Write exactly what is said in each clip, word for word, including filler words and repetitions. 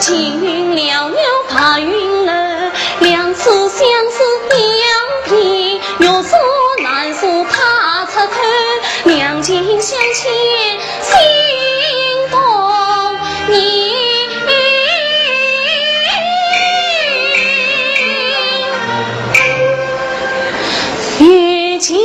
青云袅袅白云楼，两处相思相别，玉树难书他出口，两情相牵心动念。欲尽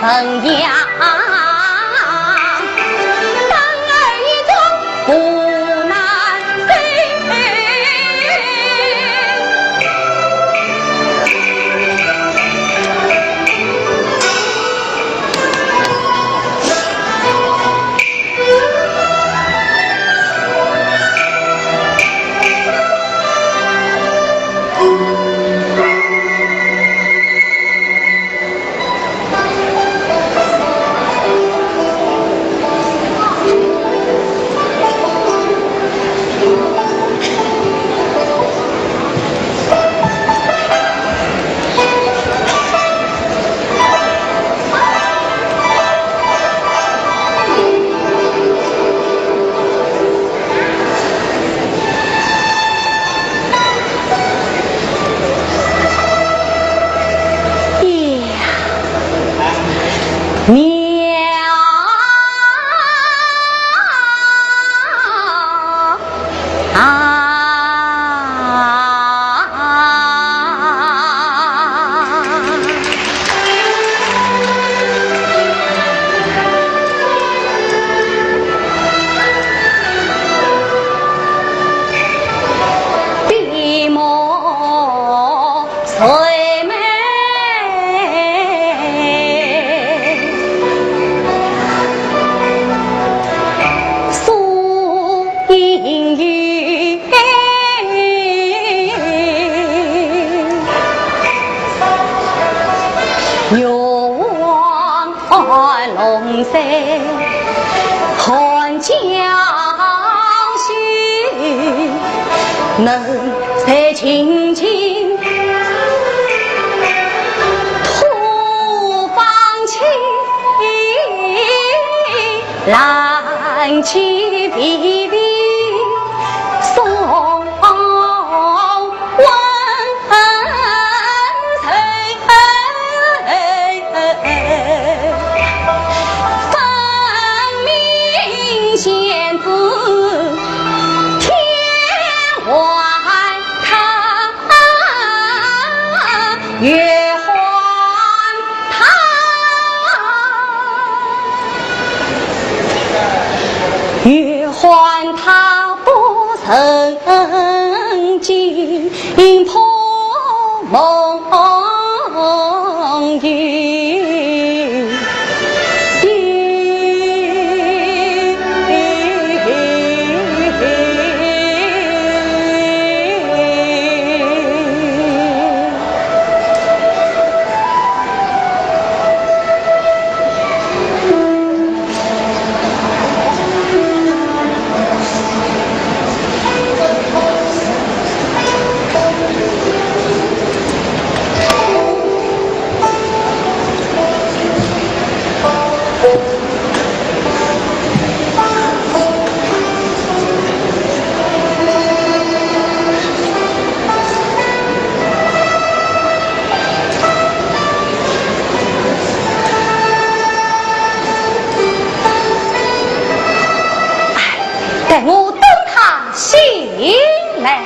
还休。 怕春秋。曾经破梦游。待我登堂谢来。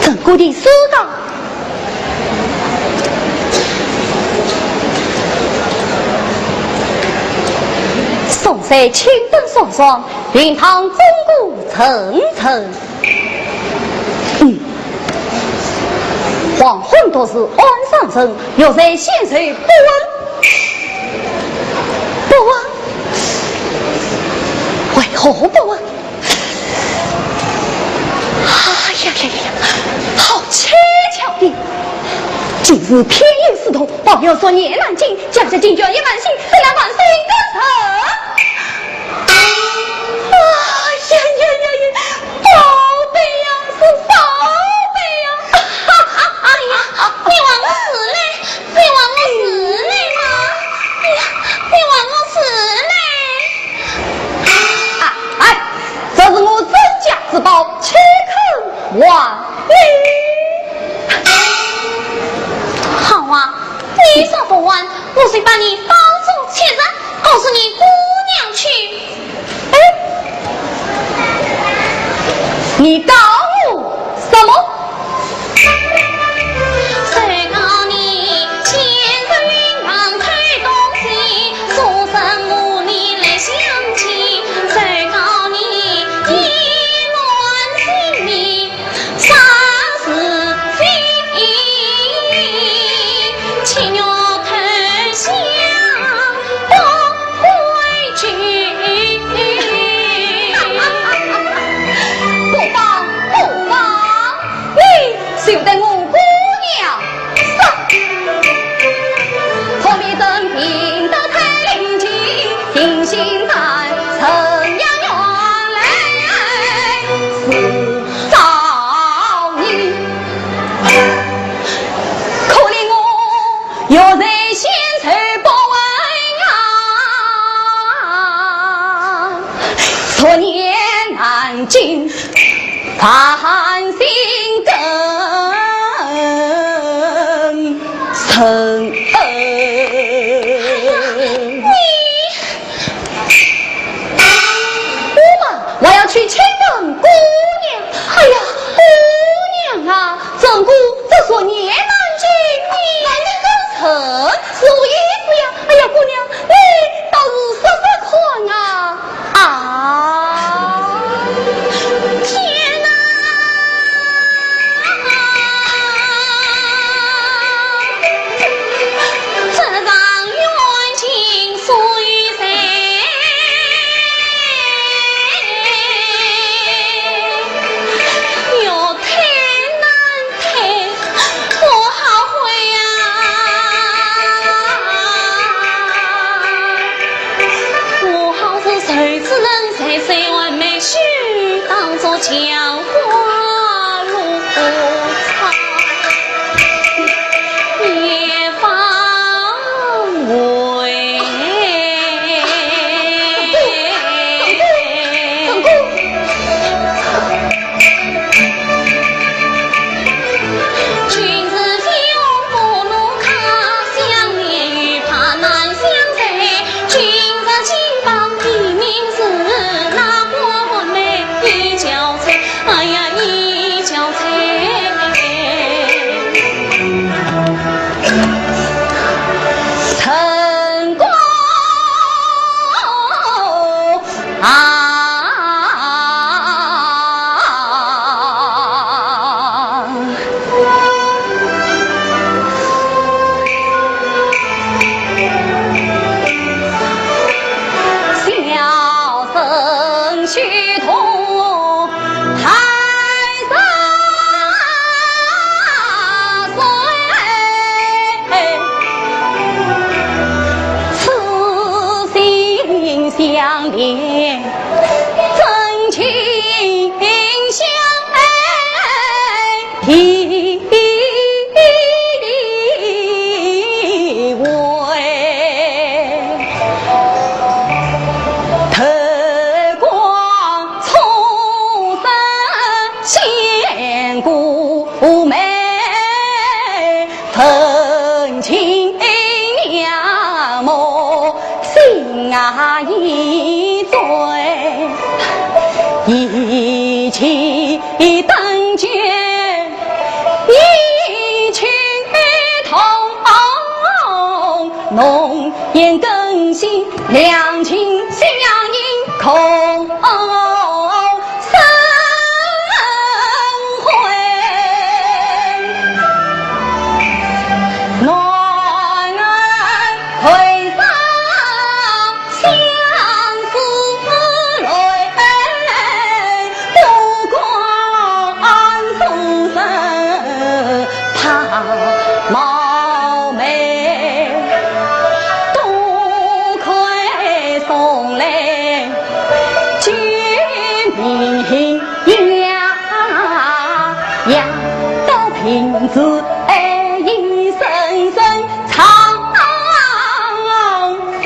曾国的书稿。宋山青灯双双，灵堂钟鼓沉沉。嗯。黄昏独自安上人，玉山仙寿不闻。不闻？为何不闻？ 哎呀呀呀呀，好蹊跷的！今日偏有私通，保佑昨夜难尽，家家惊觉也难醒，怎奈万岁得赦。哎呀呀呀呀，宝贝呀，是宝贝呀！哎呀，你还没死嘞！ 你还没死嘞吗？哎呀，你还没死嘞！啊，哎，这是我镇家之宝，岂肯还你？好啊，你说不还，我就把你当作贼人，告诉你姑娘去。 哎，你告我什么？不妨，不妨，你休得我姑娘说。可怜人病得太临近，定心在城阳院来是 找你。可怜我玉山仙寿不还呀，昨夜难尽，烦心更甚。哎呀，你 我们还要去请问姑娘。哎呀，姑娘啊，怎故这昨夜难尽，你难得更甚，是何意思呀？哎呀，姑娘，你倒是说说看啊！啊，天哪！一骑登阶，一骑同，浓颜更新，两情新娘迎空生辉。男儿 退上相思泪，不管世事怕冒昧，多亏送来救命镳，镳到瓶子，哎，一声声 唱的美。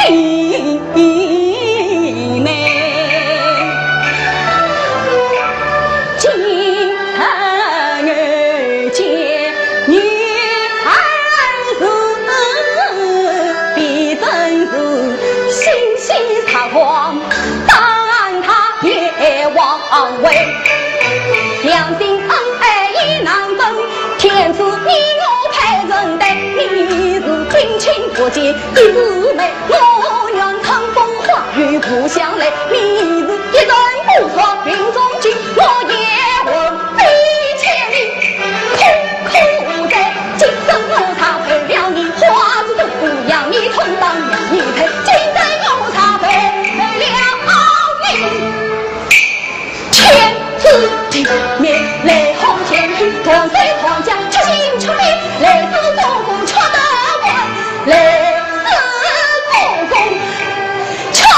今儿见女儿时，必真是欣喜若狂，当然她也枉为。两心恩爱意难分，天赐你我配成对。你是君亲不见 一枝梅，我愿乘风化雨故乡来。你是一人不说云中君，我也问比千里。苦苦在今生我差配了你，花枝都不要你，同当让你配，今生我差配了你。 天子地面，雷霆电雨，断水断桥，七星出面，雷子做工吃得完，雷子做工吃得完。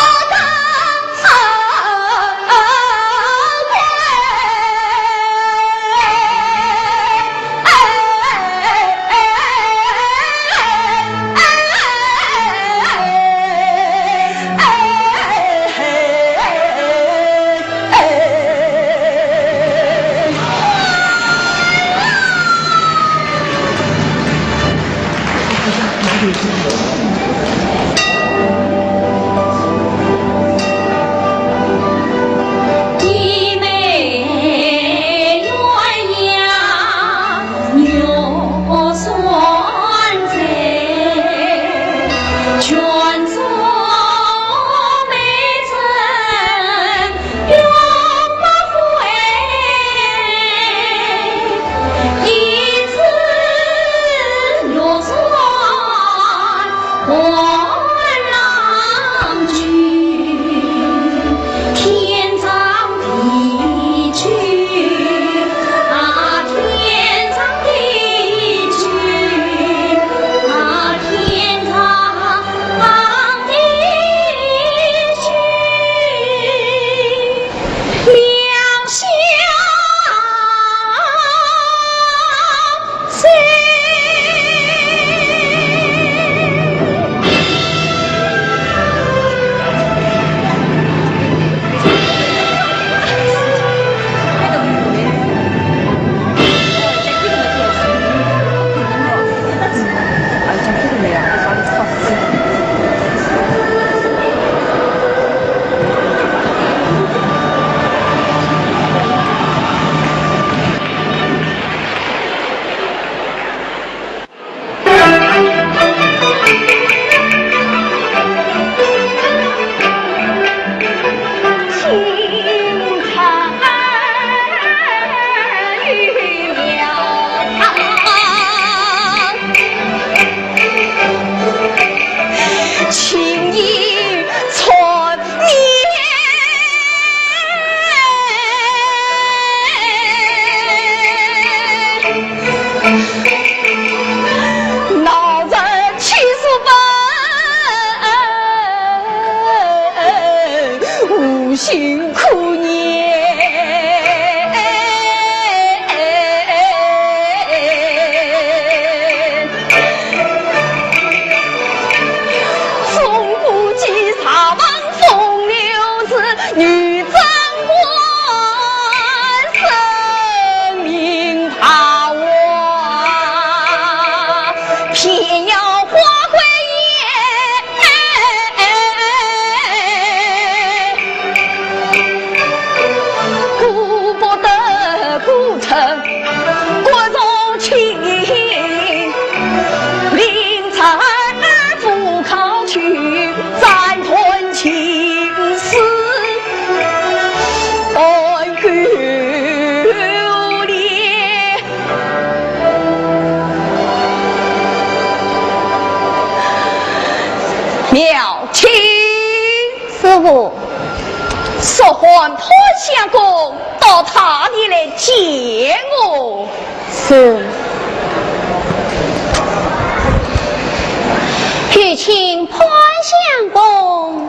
表亲。师父，速唤潘相公到大殿来见我。是。有请潘相公。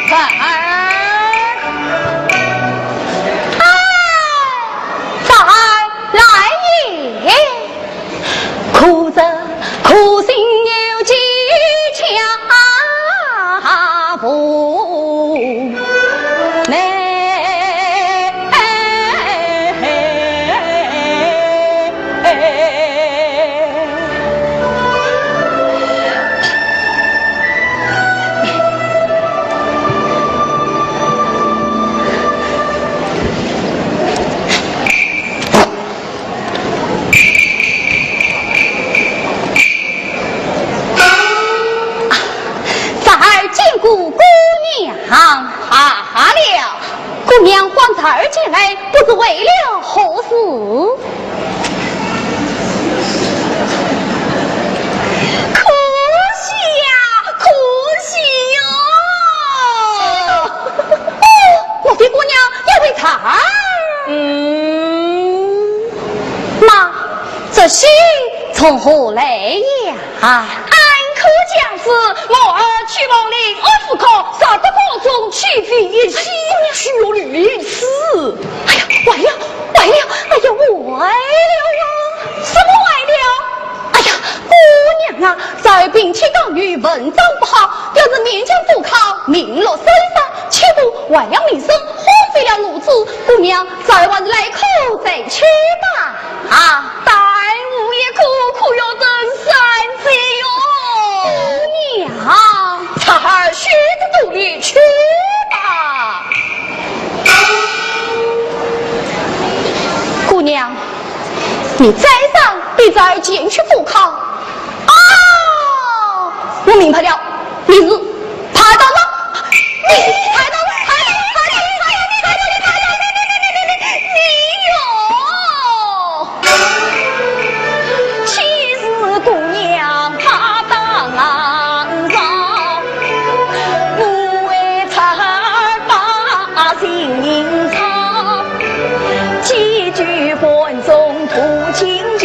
侄儿。啊，侄儿来也。 侄儿见过姑娘。罢了。姑娘唤侄儿前来，不知为了何事？可喜呀，可喜哟！哦，莫非姑娘要为侄儿？嗯。那这喜从何来呀？ 俺可将死，我儿去往临安府考，杀得高中，岂非一喜？哎呀，去往临安府。哎呀，坏了，坏了，哎呀，坏了啊！什么坏了？哎呀，姑娘啊，侄儿摒弃刚柔，文章不好，要是勉强赴考，名落孙山，岂不坏了名声，荒废了路子？姑娘，侄儿还是来考再去吧。 啊，耽误一刻，可要等三载哟。姑娘。侄儿休得多礼，去吧。姑娘，你再三逼侄儿前去赴考。哦，我明白了，你是 派到哪？你派到哪？派到哪？派到哪？派到哪？派到哪？你哟！岂是姑娘她当上，我为侄儿把心情操，几句欢送度尽情，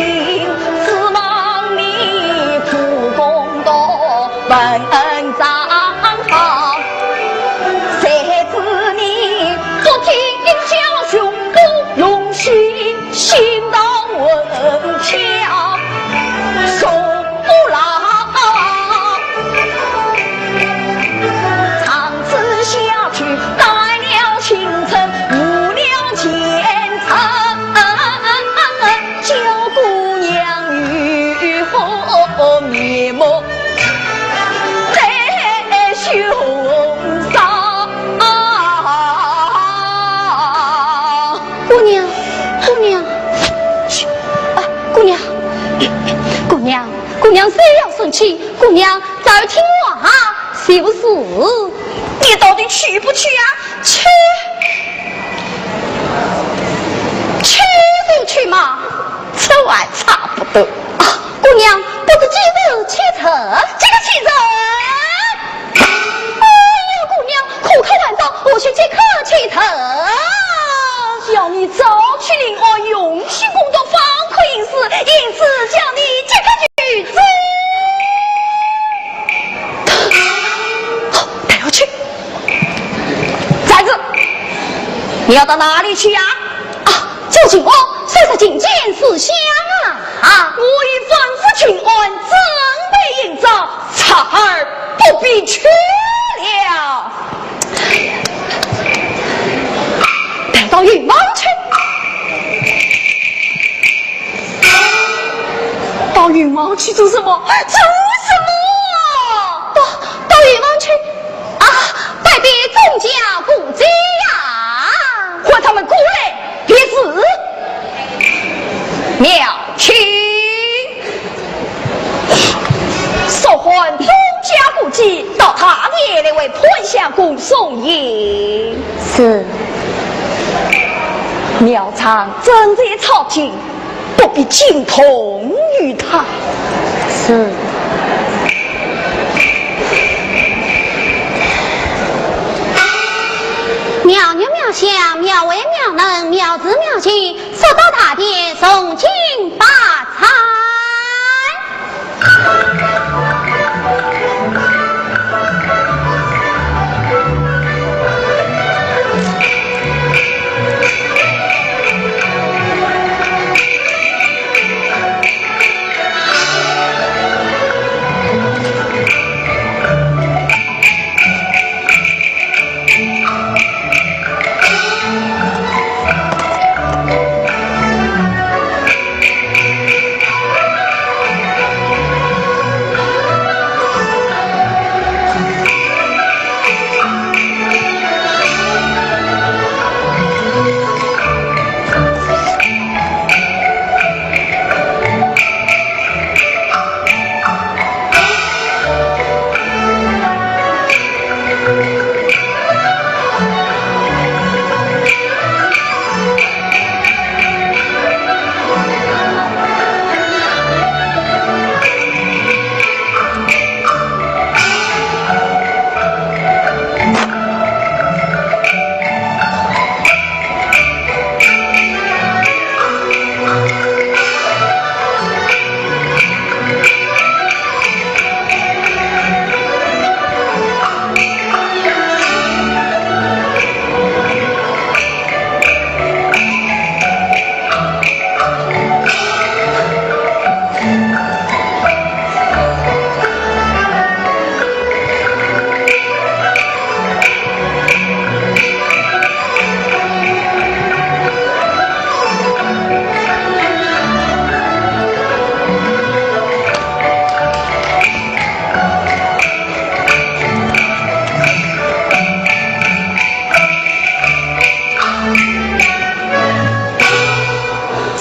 指望你苦功多。 文章好，谁知你不听教训，不用心，心当文条，受不了。长此下去，淡了青春，无了前程。 叫姑娘欲火面目在胸上。姑娘，姑娘，嘘，啊，姑娘，姑娘，姑娘，休要生气，姑娘，再听话啊，就是。你到底去不去啊？去。 去就去嘛，这还差不多。啊，姑娘，不知几时启程？即刻启程。哎呀，姑娘，可考还早，何须即刻启程？你要到哪里去呀？啊，走进屋，说是觐见书香啊。啊，我已吩咐巡按准备营造，察儿不必去了。带到营房去。到营房去做什么？做什么？到，到营房去。 啊，拜别众家姑姐呀。唤他们过来，便是。妙清，速唤众家姑姐到大殿来为潘相公送行。是。苗场正在操琴， 不必惊动于他。是。苗玉、苗相、苗惠、苗嫩、苗子、苗琴，速到大殿送金拜。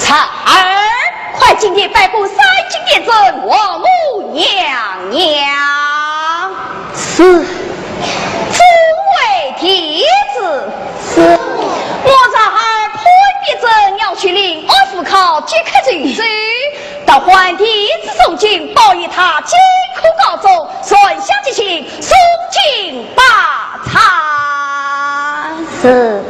察儿，快进殿拜过三清殿尊王母娘娘。是。众位弟子。是。我察儿潘必正要去临安府考及客进士，倒唤弟子送进，保佑他进科高中，传享吉星，送进 八叉。是。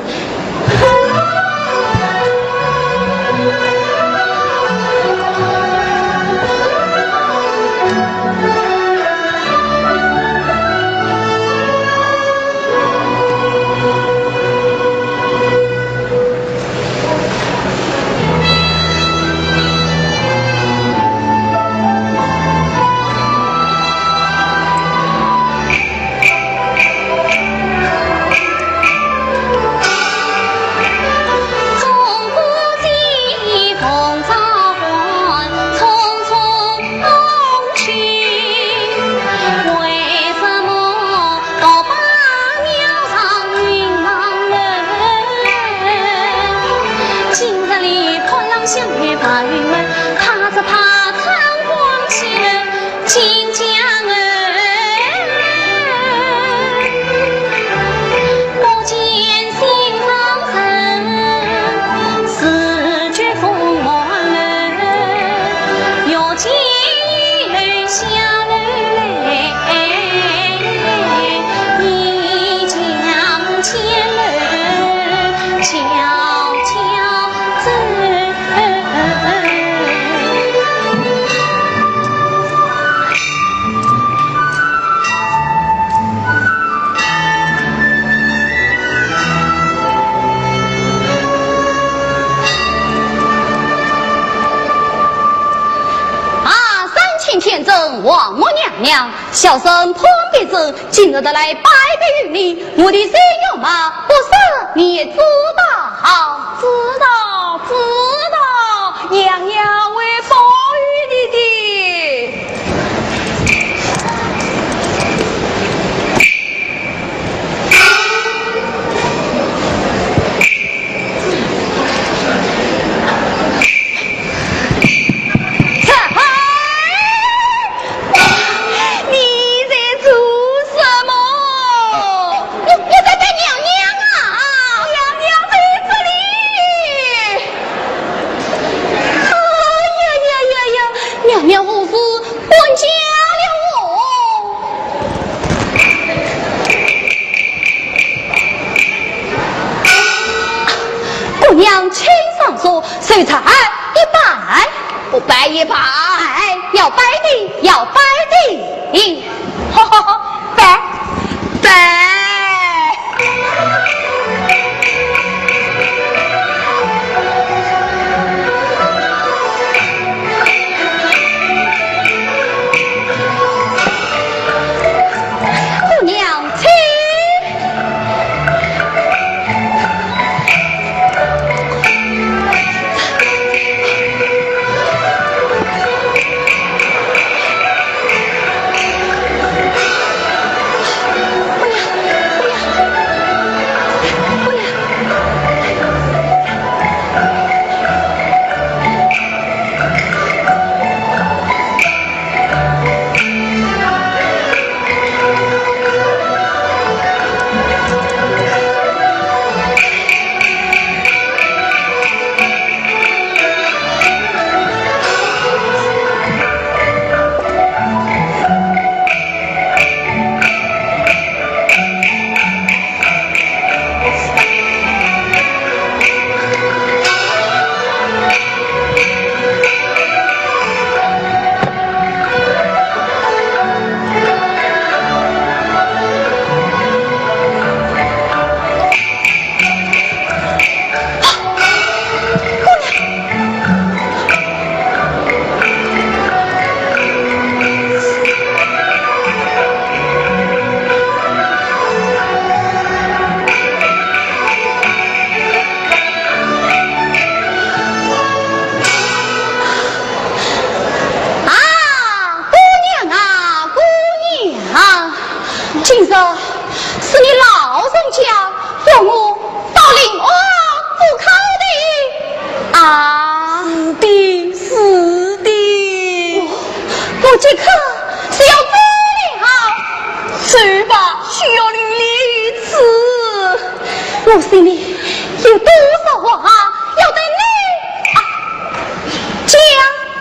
王母娘娘，小生潘必正，今日特来拜别于你，我的心愿嘛，不说你也知道。知道，知道，娘娘会保佑你的。 你，你在做什么？我，我在等娘娘啊！娘娘在这里。哎呀呀呀呀！娘娘何事？ 管教了我。姑娘请上座，寿茶一拜。不拜也罢。哎，要拜的，要拜的。好好好，拜，拜。 姑娘请。啊，姑娘啊，姑娘，今日是你老人家要我到临安府考的啊？是的，是的。我，我即刻就要走了。走吧，需要你立此。 我心里有多少话要对你啊讲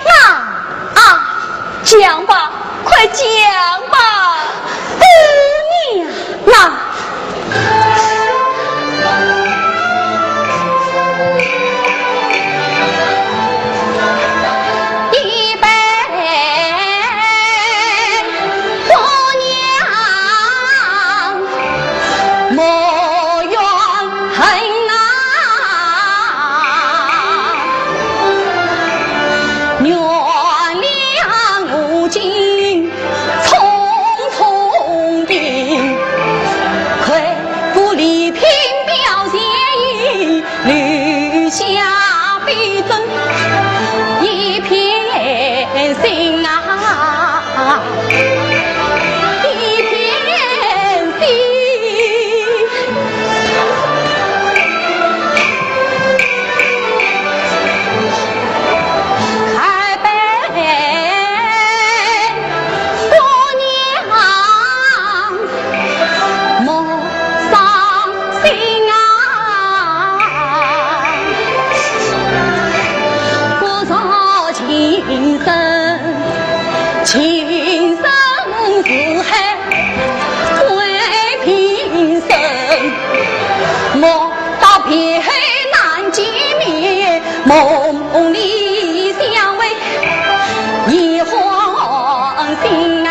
啊啊！讲吧，快讲吧。姑娘啊！一杯 姑娘莫怨恨啊，原谅我今匆匆的，快步离平表前 留下悲痛一片心啊，一片心。开杯姑娘 莫伤心啊。不若情深，情深似海为平生，莫道别后难见面，梦里相会 一黄心啊，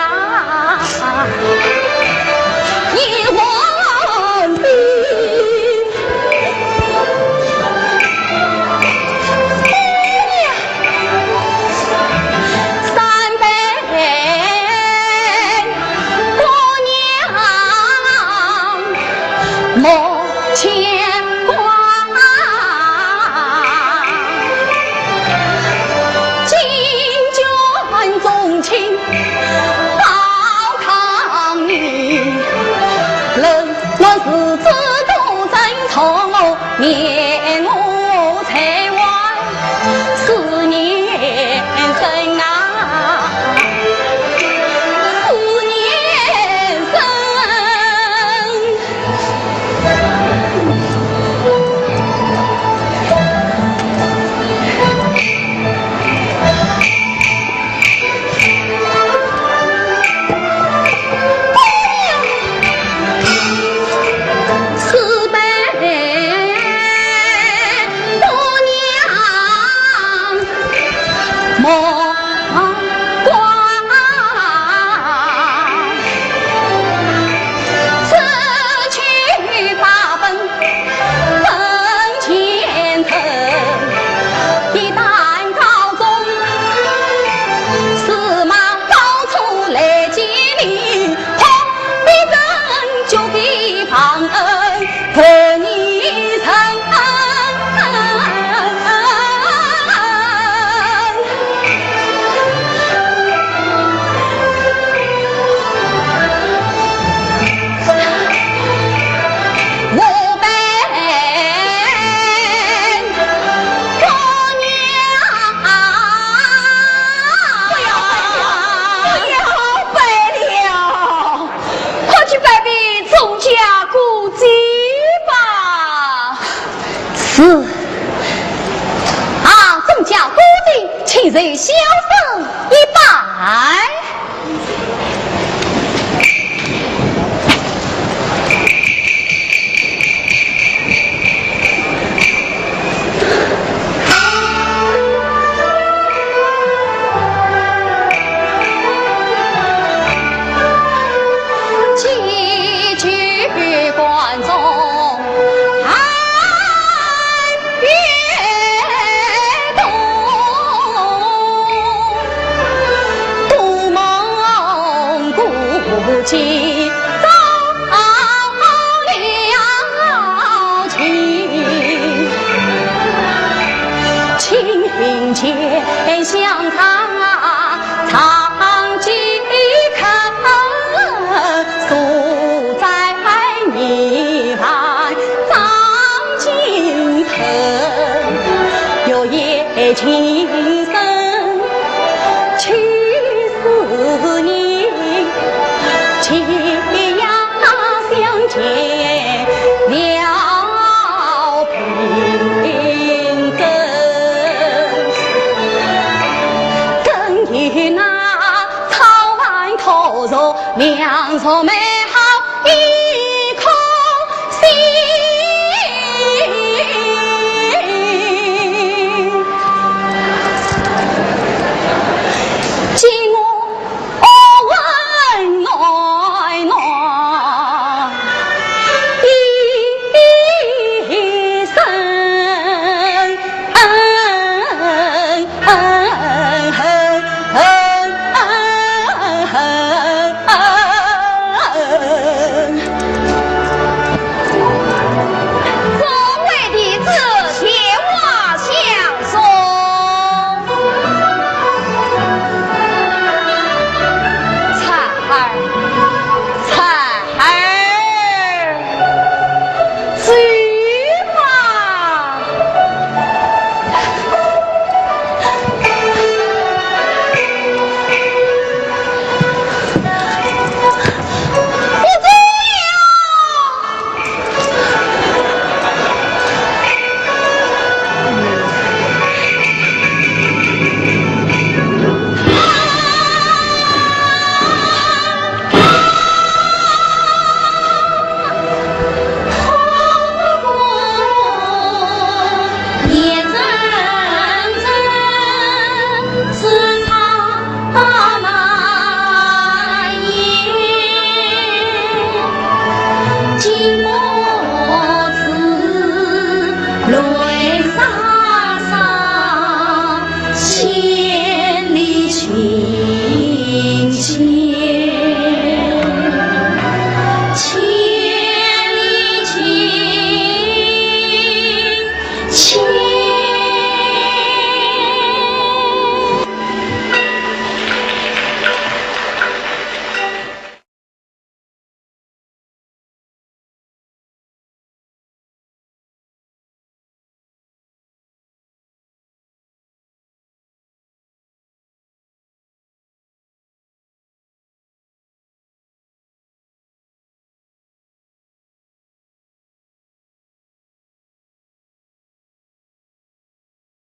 一黄心。三杯莫牵挂，金卷重情报答你，冷暖日子都曾同我，念我在外思念深啊，思念深。 不要拜了，不要拜了，快去拜遍钟家姑姐吧。是。啊，钟家姑姐，请受小生一拜。